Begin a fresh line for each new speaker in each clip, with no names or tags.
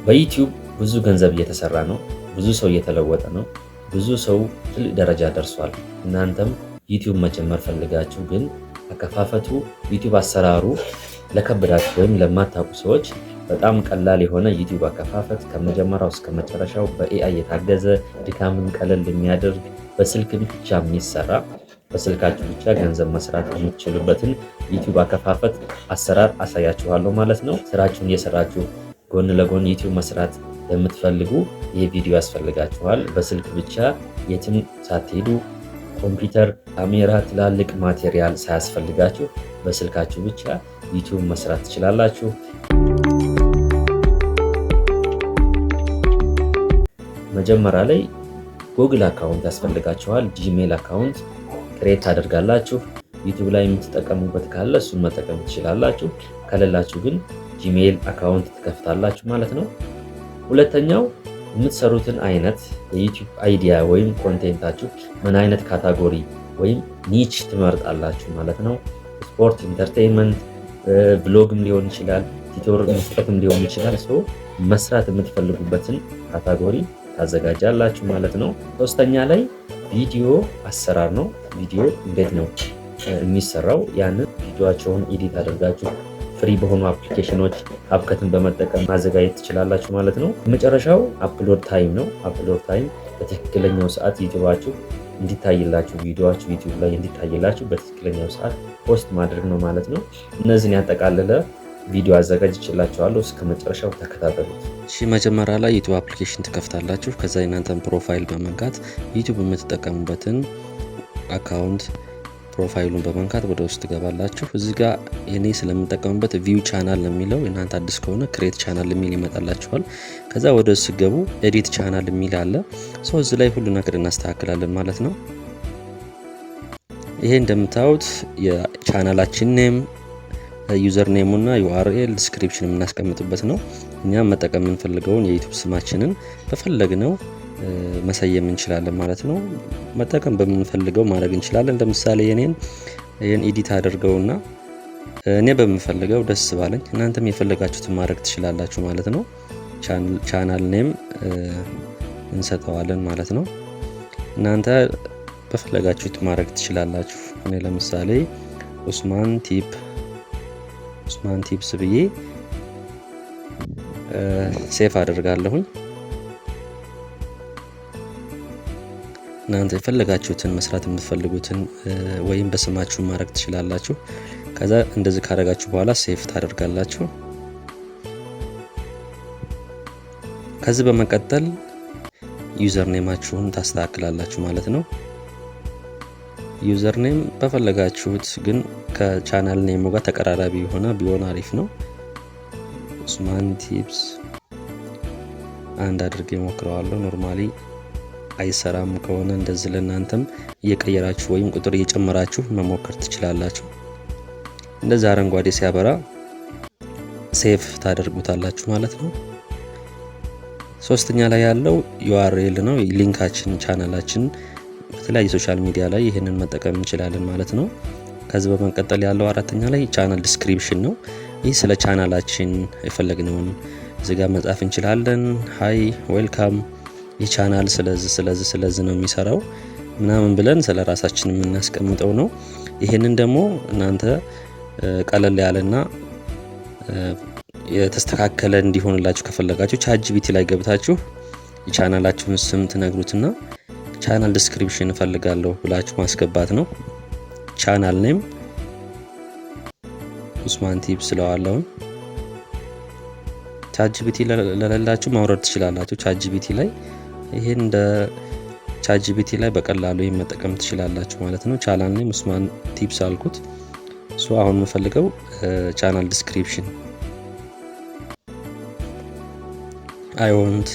በዩቲዩብ ብዙ ገንዘብ እየተሰራ ነው። ብዙ ሰው እየተለወጠ ነው። ብዙ ሰው ትልቅ ደረጃ ደርሷል። እናንተም ዩቲዩብ መጀመር ፈልጋችሁ ግን አከፋፈቱ፣ ዩቲዩብ አሰራሩ ለከበዳችሁ ወይም ለማታውቁ ሰዎች በጣም ቀላል የሆነ ዩቲዩብ አከፋፈት ከመጀመሪያው እስከ መጨረሻው በ AI የታገዘ፣ ድካምን ቀለል የሚያደርግ፣ በስልክ ብቻ የሚሰራ፣ በስልካችሁ ብቻ ገንዘብ መስራት የምትችሉበትን ዩቲዩብ አከፋፈት አሰራር አሳያችኋለሁ ማለት ነው። ስራችሁን እየሰራችሁ ጎን ለጎን ዩቲዩብ መስራት ለምትፈልጉ ይህ ቪዲዮ ያስፈልጋችኋል። በስልክ ብቻ የትም ሳትሄዱ፣ ኮምፒውተር፣ ካሜራ፣ ትላልቅ material ሳያስፈልጋችሁ በስልካችሁ ብቻ ዩቲዩብ መስራት ትችላላችሁ። መጀመሪያ ላይ Google account ያስፈልጋችኋል። Gmail account create ታደርጋላችሁ። ዩቲዩብ ላይ የምትጠቀሙበት ካለ እሱን መጠቀም ትችላላችሁ። ከሌላችሁ ግን Gmail account ትከፍታላችሁ ማለት ነው። ሁለተኛው የምትሰሩትን አይነት የዩቲዩብ idea ወይም content ኣችሁ ምን አይነት category ወይም niche ትመርጣላችሁ ማለት ነው። ስፖርት፣ entertainment፣ vlog ም ሊሆን ይችላል፣ tutorial መስጠትም ሊሆን ይችላል። So መስራት የምትፈልጉበትን category ታዘጋጃላችሁ ማለት ነው። ሶስተኛ ላይ ቪዲዮ አሰራር ነው። ቪዲዮ እንዴት ነው የሚሰራው? ያንን ቪዲዮአችሁን edit አድርጋችሁ free በሆኑ application ኖች CapCut ን በመጠቀም ማዘጋጀት ትችላላችሁ ማለት ነው። መጨረሻው upload time ነው። Upload time በትክክለኛው ሰዓት ዩቲዩባችሁ እንዲታይላችሁ፣ ቪዲዮአችሁ ዩቲዩብ ላይ እንዲታይላችሁ በትክክለኛው ሰዓት post ማድረግ ነው ማለት ነው። እነዚህን ያጠቃለለ ቪዲዮ አዘጋጅቼላችኋለሁ። እስከ መጨረሻው ተከታተሉት።
እሺ፣ መጀመሪያ ላይ ዩቲዩብ application ትከፍታላችሁ። ከዛ የናንተን profile በመንካት ዩቲዩብ የምትጠቀሙበትን account profile ኡን በመንካት ወደ ውስጥ ትገባላችሁ። እዚህ ጋር እኔ ስለምጠቀምበት view channel የሚለው፣ እናንተ አዲስ ከሆነ create channel የሚል ይመጣላችኋል። ከዛ ወደ ውስጥ ስትገቡ edit channel የሚል አለ። So እዚህ ላይ ሁሉ ነገር እናስተካክላለን ማለት ነው። ይሄ እንደምታዩት የቻናላችን name፣ username ኡ እና URL፣ description የምናስቀምጥበት ነው። እኛም መጠቀም የምንፈልገውን የዩቲዩብ ስማችንን በፈለግነው መሰየም እንችላለን ማለት ነው። መጠቀም በምንፈልገው ማድረግ እንችላለን። ለምሳሌ የኔን ይህን edit አድርገውና እኔ በምፈልገው ደስ ባለኝ እናንተም የፈለጋችሁትን ማድረግ ትችላላችሁ ማለት ነው። Channel name እንሰጠዋለን ማለት ነው። እናንተ በፈለጋችሁት ማድረግ ትችላላችሁ። እኔ ለምሳሌ ኡስማን ቲፕስ ብዬ save አደርጋለሁኝ። እናንተ የፈለጋችሁትን መስራት የምትፈልጉትን ወይም በስማችሁ ማድረግ ትችላላችሁ። ከዛ እንደዚህ ካደረጋችሁ በኋላ save ታደርጋላችሁ። ከዚህ በመቀጠል username ኣችሁን ታስተካክላላችሁ ማለት ነው። Username በፈለጋችሁት ግን ከ channel name ኡ ጋር ተቀራራቢ የሆነ ቢሆን አሪፍ ነው። ኡስማን ቲፕስ አንድ አድርጌ ሞክረዋለሁ። Normally አይሰራም ከሆነ እንደዚህ ለእናንተም እየቀየራችሁ ወይም ቁጥር እየጨመራችሁ መሞከር ትችላላችሁ። እንደዚህ አረንጓዴ ሲያበራ save ታደርጉታላችሁ ማለት ነው። ሶስተኛ ላይ ያለው URL ነው። Link ኣችን፣ ቻናላችን በተለያዩ social media ላይ ይህንን መጠቀም እንችላለን ማለት ነው። ከዚህ በመቀጠል ያለው አራተኛ ላይ channel description ነው። ይህ ስለ ቻናላችን የፈለግነውን እዚህ ጋር መጻፍ እንችላለን። "Hi, welcome፣ ይህ ቻናል ስለዚህ ስለዚህ ስለዚህ ነው የሚሰራው" ምናምን ብለን ስለ ራሳችን የምናስቀምጠው ነው። ይህንን ደግሞ እናንተ ቀለል ያለና የተስተካከለ እንዲሆንላችሁ ከፈለጋችሁ ChatGPT ላይ ገብታችሁ የቻናላችሁን ስም ትነግሩትና "channel description እፈልጋለሁ" ብላችሁ ማስገባት ነው። Channel name ኡስማን ቲፕስ ስለዋለውን ChatGPT ለሌላችሁ ማውረድ ትችላላችሁ። ChatGPT ላይ ይሄን እንደ ChatGPT ላይ በቀላሉ ይሄን መጠቀም ትችላላችሁ ማለት ነው። Channel name ኡስማን ቲፕስ አልኩት። So አሁን የምፈልገው channel description፣ I want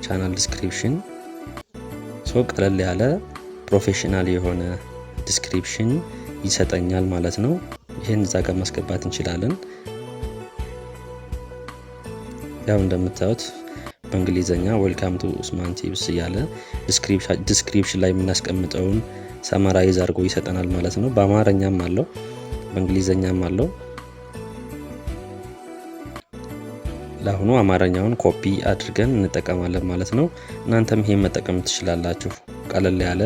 channel description። So ቀለል ያለ professional የሆነ description ይሰጠኛል ማለት ነው። ይህን እዛ ጋር ማስገባት እንችላለን። ያው እንደምታዩት በእንግሊዘኛ "Welcome to ኡስማን ቲፕስ" እያለ description ላይ የምናስቀምጠውን summarize አድርጎ ይሰጠናል ማለት ነው። በአማርኛም አለው፣ በእንግሊዘኛም አለው። ለአሁኑ አማርኛውን ኮፒ አድርገን እንጠቀማለን ማለት ነው። እናንተም ይሄን መጠቀም ትችላላችሁ። ቀለል ያለ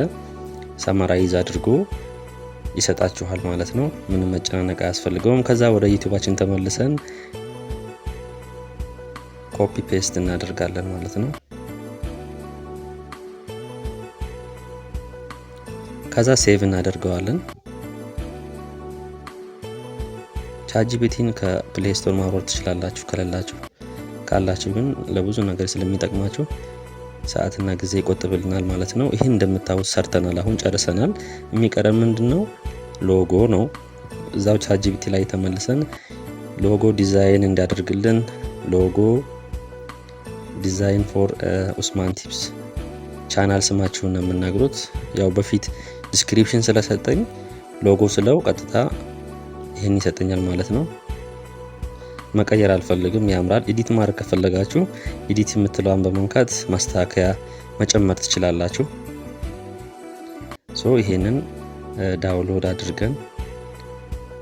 summarize አድርጎ ይሰጣችኋል ማለት ነው። ምንም መጨናነቅ አያስፈልገውም። ከዛ ወደ ዩቲዩባችን ተመልሰን copy paste እናደርጋለን ማለት ነው። ከዛ save እናደርገዋለን። ChatGPT ን ከ Play Store ማውረድ ትችላላችሁ ከሌላችሁ። ካላችሁ ግን ለብዙ ነገር ስለሚጠቅማችሁ ሰዓትና ጊዜ ይቆጥብልናል ማለት ነው። ይህን እንደምታዩት ሰርተናል፣ አሁን ጨርሰናል። የሚቀረን ምንድን ነው? ሎጎ ነው። እዛው ChatGPT ላይ ተመልሰን logo design እንዲያደርግልን logo design for ኡስማን Tips channel ስማችሁን ነው የምናግሩት። ያው በፊት description ስለሰጠኝ ሎጎ ስለው ቀጥታ ይህን ይሰጠኛል ማለት ነው። መቀየር አልፈልግም፣ ያምራል። Edit ማድረግ ከፈለጋችሁ edit የምትለዋን በመንካት ማስተካከያ መጨመር ትችላላችሁ። So ይሄንን download አድርገን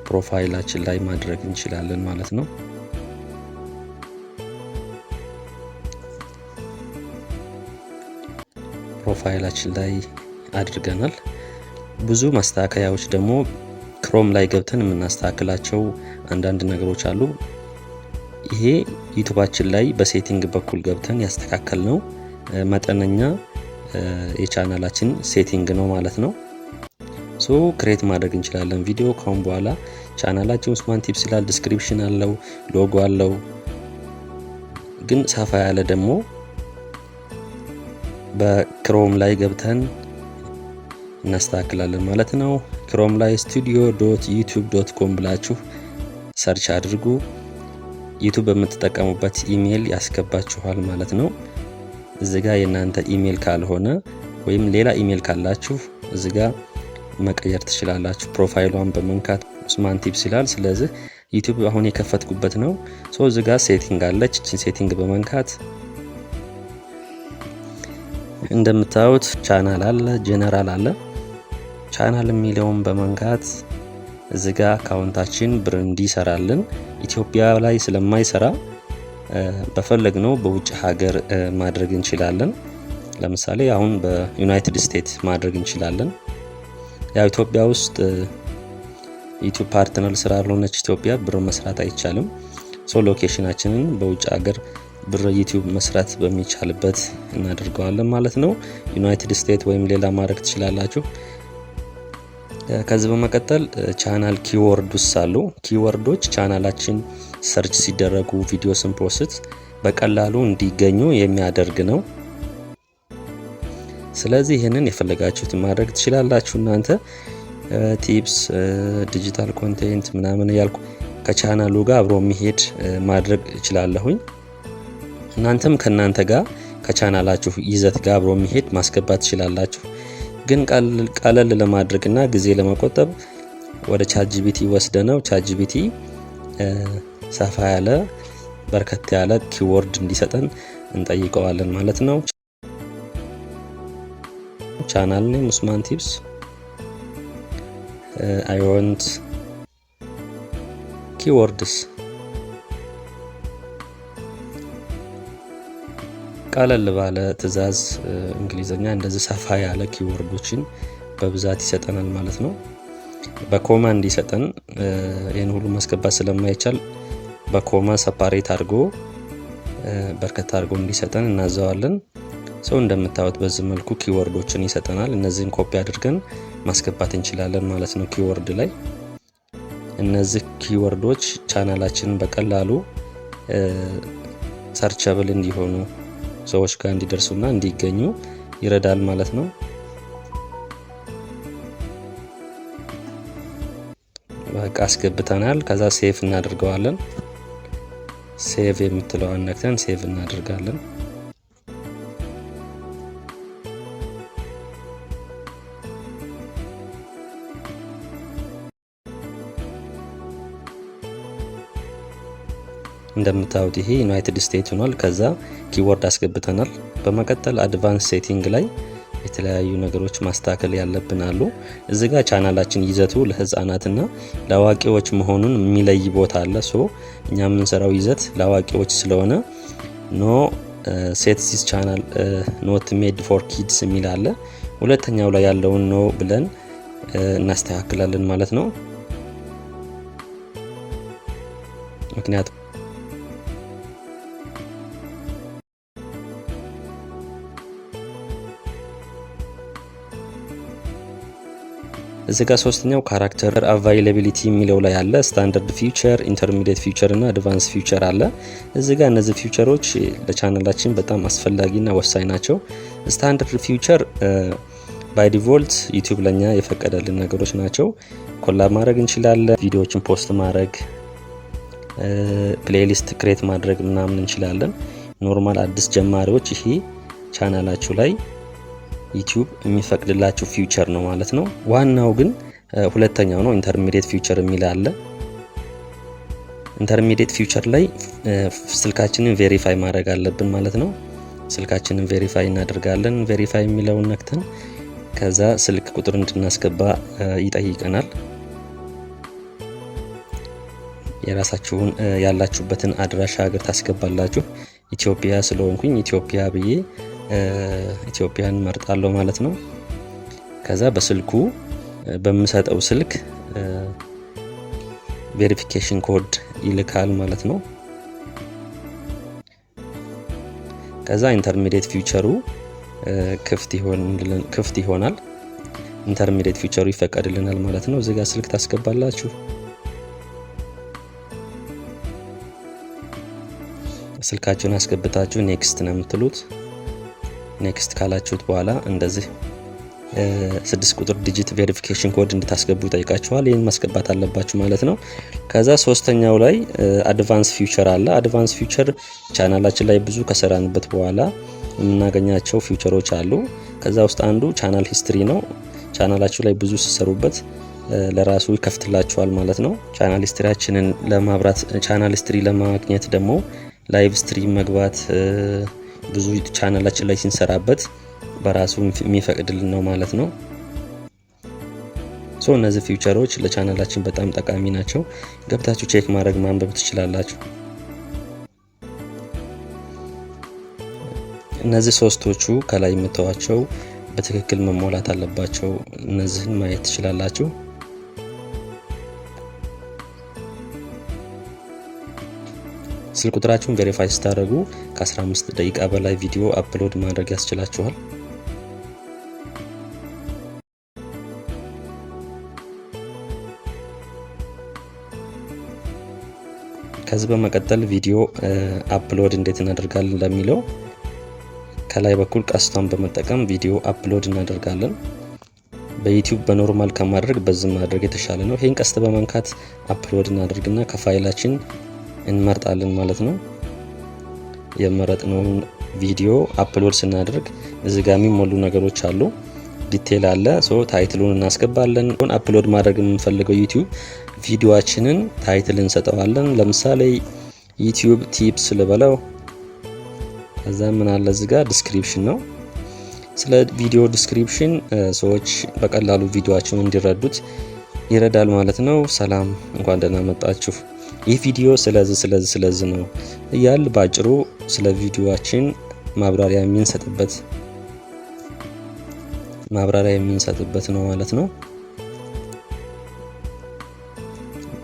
profile ኣችን ላይ ማድረግ እንችላለን ማለት ነው። Profile ኣችን ላይ አድርገናል። ብዙ ማስተካከያዎች ደግሞ Chrome ላይ ገብተን የምናስተካክላቸው አንዳንድ ነገሮች አሉ። ይሄ ዩቱባችን ላይ በ setting በኩል ገብተን ያስተካከልነው መጠነኛ የ channel ኣችን setting ነው ማለት ነው። So create ማድረግ እንችላለን ቪዲዮ። ካሁን በኋላ ቻናላችን ኡስማን Tips ይላል፣ description አለው፣ ሎጎ አለው። ግን ሰፋ ያለ ደግሞ በ Chrome ላይ ገብተን እናስተካክላለን ማለት ነው። Chrome ላይ studio.youtube.com ብላችሁ search አድርጉ። ዩቱብ በምትጠቀሙበት ኢሜይል ያስገባችኋል ማለት ነው። እዚ ጋ የእናንተ ኢሜይል ካልሆነ ወይም ሌላ ኢሜይል ካላችሁ እዚ ጋ መቀየር ትችላላችሁ። Profile ኧን በመንካት ኡስማን Tips ይላል። ስለዚህ ዩቱብ አሁን የከፈትኩበት ነው። So እዚ ጋ setting አለች። እችን setting በመንካት እንደምታዩት ቻናል አለ፣ ጄነራል አለ። ቻናል የሚለውን በመንካት እዚ ጋ account ኣችን ብር እንዲሰራልን ኢትዮጵያ ላይ ስለማይሰራ በፈለግነው በውጭ ሀገር ማድረግ እንችላለን። ለምሳሌ አሁን በዩናይትድ ስቴትስ ማድረግ እንችላለን። ያው ኢትዮጵያ ውስጥ ዩቲዩብ partner ስላልሆነች ኢትዮጵያ ብር መስራት አይቻልም። So location ኣችንን በውጭ ሀገር ብር ዩቲዩብ መስራት በሚቻልበት እናደርገዋለን ማለት ነው። ዩናይትድ ስቴትስ ወይም ሌላ ማድረግ ትችላላችሁ። ከዚህ በመቀጠል channel keywords አሉ። Keyword ኦች channel ኣችን search ሲደረጉ ቪዲዮ ስን post በቀላሉ እንዲገኙ የሚያደርግ ነው። ስለዚህ ይህንን የፈለጋችሁትን ማድረግ ትችላላችሁ። እናንተ tips፣ digital content ምናምን እያልኩ ከቻናሉ ጋር አብሮ የሚሄድ ማድረግ እችላለሁኝ። እናንተም ከእናንተ ጋር ከቻናላችሁ ይዘት ጋር አብሮ የሚሄድ ማስገባት ትችላላችሁ። ግን ቀለል ለማድረግና ጊዜ ለመቆጠብ ወደ ChatGPT ወስደነው ChatGPT ሰፋ ያለ በርከት ያለ keyword እንዲሰጠን እንጠይቀዋለን ማለት ነው። Channel name ኡስማን Tips፣ I want keywords። ቀለል ባለ ትዕዛዝ እንግሊዝኛ እንደዚህ ሰፋ ያለ keyword ኦችን በብዛት ይሰጠናል ማለት ነው። በ comma እንዲሰጠን ይህን ሁሉ ማስገባት ስለማይቻል በ comma separate አድርጎ በርከት አድርጎ እንዲሰጠን እናዘዋለን። So እንደምታዩት በዚህ መልኩ keyword ኦችን ይሰጠናል። እነዚህን ኮፒ አድርገን ማስገባት እንችላለን ማለት ነው keyword ላይ። እነዚህ keyword ኦች channel ኣችንን በቀላሉ searchable እንዲሆኑ ሰዎች ጋር እንዲደርሱና እንዲገኙ ይረዳል ማለት ነው። በቃ አስገብተናል። ከዛ save እናደርገዋለን። Save የምትለዋን ነክተን save እናደርጋለን። እንደምታዩት ይሄ ዩናይትድ ስቴትስ ሆኗል። ከዛ keyword አስገብተናል። በመቀጠል advance setting ላይ የተለያዩ ነገሮች ማስተካከል ያለብን አሉ። እዚህ ጋር ቻናላችን ይዘቱ ለህፃናትና ለአዋቂዎች መሆኑን የሚለይ ቦታ አለ። So እኛ የምንሰራው ይዘት ለአዋቂዎች ስለሆነ no, set this channel not made for kids የሚል አለ። ሁለተኛው ላይ ያለውን no ብለን እናስተካክላለን ማለት ነው። ምክንያቱም እዚህ ጋር ሶስተኛው character availability የሚለው ላይ አለ። Standard feature፣ intermediate feature እና advanced feature አለ። እዚህ ጋር እነዚህ feature ኦች ለቻናላችን በጣም አስፈላጊና ወሳኝ ናቸው። Standard feature by default ዩቲዩብ ለኛ የፈቀደልን ነገሮች ናቸው። Collab ማድረግ እንችላለን፣ ቪዲዮዎችን post ማድረግ፣ playlist create ማድረግ ምናምን እንችላለን። Normal አዲስ ጀማሪዎች ይሄ ቻናላችሁ ላይ ዩቲዩብ የሚፈቅድላችሁ feature ነው ማለት ነው። ዋናው ግን ሁለተኛው ነው፣ intermediate feature የሚል አለ። Intermediate feature ላይ ስልካችንን verify ማድረግ አለብን ማለት ነው። ስልካችንን verify እናደርጋለን። Verify የሚለውን ነክተን ከዛ ስልክ ቁጥር እንድናስገባ ይጠይቀናል። የራሳችሁን ያላችሁበትን አድራሻ ሀገር ታስገባላችሁ። ኢትዮጵያ ስለሆንኩኝ ኢትዮጵያ ብዬ ኢትዮጵያን መርጣለሁ ማለት ነው። ከዛ በስልኩ በምሰጠው ስልክ verification code ይልካል ማለት ነው። ከዛ intermediate feature ኡ ክፍት ይሆናል። Intermediate feature ኡ ይፈቀድልናል ማለት ነው። እዚህ ጋር ስልክ ታስገባላችሁ። ስልካችሁን አስገብታችሁ next ነው የምትሉት። Next ካላችሁት በኋላ እንደዚህ 6 ቁጥር digit verification code እንድታስገቡ ይጠይቃችኋል። ይህን ማስገባት አለባችሁ ማለት ነው። ከዛ ሶስተኛው ላይ advanced feature አለ። Advanced feature ቻናላችን ላይ ብዙ ከሰራንበት በኋላ የምናገኛቸው feature ኦች አሉ። ከዛ ውስጥ አንዱ channel history ነው። ቻናላችሁ ላይ ብዙ ስትሰሩበት ለራሱ ይከፍትላችኋል ማለት ነው። Channel history ያችንን ለማብራት፣ channel history ለማግኘት ደግሞ live stream መግባት፣ ብዙ ቻናላችን ላይ ስንሰራበት በራሱ የሚፈቅድልን ነው ማለት ነው። So እነዚህ feature ኦች ለቻናላችን በጣም ጠቃሚ ናቸው። ገብታችሁ check ማድረግ፣ ማንበብ ትችላላችሁ። እነዚህ ሶስቶቹ ከላይ የምታዩዋቸው በትክክል መሞላት አለባቸው። እነዚህን ማየት ትችላላችሁ። ስልክ ቁጥራችሁን verify ስታደርጉ ከ15 ደቂቃ በላይ ቪዲዮ upload ማድረግ ያስችላችኋል። ከዚህ በመቀጠል ቪዲዮ upload እንዴት እናደርጋለን ለሚለው ከላይ በኩል ቀስቷን በመጠቀም ቪዲዮ upload እናደርጋለን። በዩቲዩብ በ normal ከማድረግ በዚህ ማድረግ የተሻለ ነው። ይህን ቀስት በመንካት upload እናደርግና ከፋይላችን እንመርጣለን ማለት ነው። የመረጥነውን ቪዲዮ upload ስናደርግ እዚህ ጋር የሚሞሉ ነገሮች አሉ። Detail አለ። So title ኡን እናስገባለን። Upload ማድረግ የምንፈልገው ዩቲዩብ ቪዲዮአችንን title እንሰጠዋለን። ለምሳሌ YouTube tips ልበለው። ከዛ ምን አለ እዚህ ጋር description ነው። ስለ ቪዲዮ description ሰዎች በቀላሉ ቪዲዮአችንን እንዲረዱት ይረዳል ማለት ነው። ሰላም፣ እንኳን ደህና መጣችሁ። ይህ ቪዲዮ ስለዚህ ስለዚህ ስለዚህ ነው እያልን ባጭሩ ስለ ቪዲዮአችን ማብራሪያ የምንሰጥበት ነው ማለት ነው።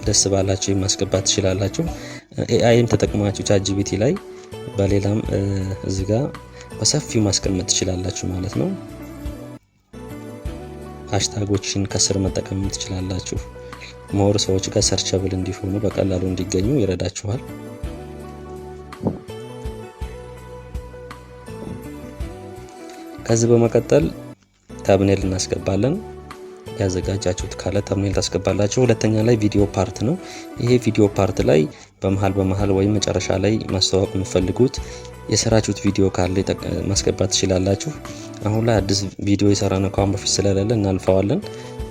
ደስ ባላችሁ ማስገባት ትችላላችሁ። AI ም ተጠቅማችሁ ChatGPT ላይ በሌላም እዚህ ጋር በሰፊው ማስቀመጥ ትችላላችሁ ማለት ነው። Hashtag ኦችን ከስር መጠቀም ትችላላችሁ። More ሰዎች ጋር searchable እንዲሆኑ፣ በቀላሉ እንዲገኙ ይረዳችኋል። ከዚህ በመቀጠል thumbnail እናስገባለን። ያዘጋጃችሁት ካለ thumbnail ታስገባላችሁ። ሁለተኛ ላይ ቪዲዮ part ነው። ይሄ ቪዲዮ part ላይ በመሃል በመሃል ወይም መጨረሻ ላይ ማስተዋወቅ የምትፈልጉት የሰራችሁት ቪዲዮ ካለ ማስገባት ትችላላችሁ። አሁን ላይ አዲስ ቪዲዮ የሰራነው ከአሁን በፊት ስለሌለ እናልፈዋለን።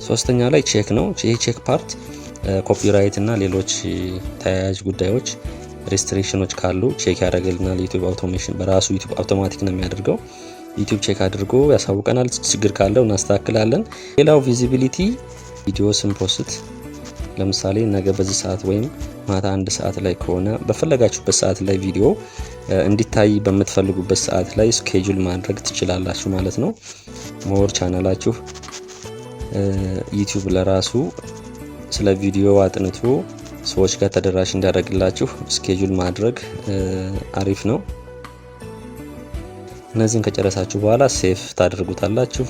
ሶስተኛ ላይ check ነው። ይሄ check part copyright እና ሌሎች ተያያዥ ጉዳዮች restriction ኦች ካሉ check ያደርግልናል። YouTube automation በራሱ ዩቲዩብ አውቶማቲክ ነው የሚያደርገው። ዩቲዩብ check አድርጎ ያሳውቀናል። ችግር ካለው እናስተካክላለን። ሌላው visibility፣ ቪዲዮ ስን post ለምሳሌ ነገ በዚህ ሰዓት ወይም ማታ 1 ሰዓት ላይ ከሆነ በፈለጋችሁበት ሰዓት ላይ ቪዲዮ እንዲታይ በምትፈልጉበት ሰዓት ላይ schedule ማድረግ ትችላላችሁ ማለት ነው። More ቻናላችሁ ዩቲዩብ ለራሱ ስለ ቪዲዮ አጥንቶ ሰዎች ጋር ተደራሽ እንዲያደርግላችሁ schedule ማድረግ አሪፍ ነው። እነዚህን ከጨረሳችሁ በኋላ save ታደርጉታላችሁ።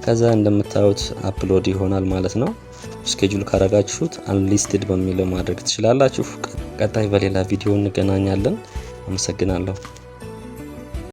ከዛ እንደምታዩት upload ይሆናል ማለት ነው። Schedule ካረጋችሁት unlisted በሚለው ማድረግ ትችላላችሁ። ቀጣይ በሌላ ቪዲዮ እንገናኛለን። አመሰግናለሁ።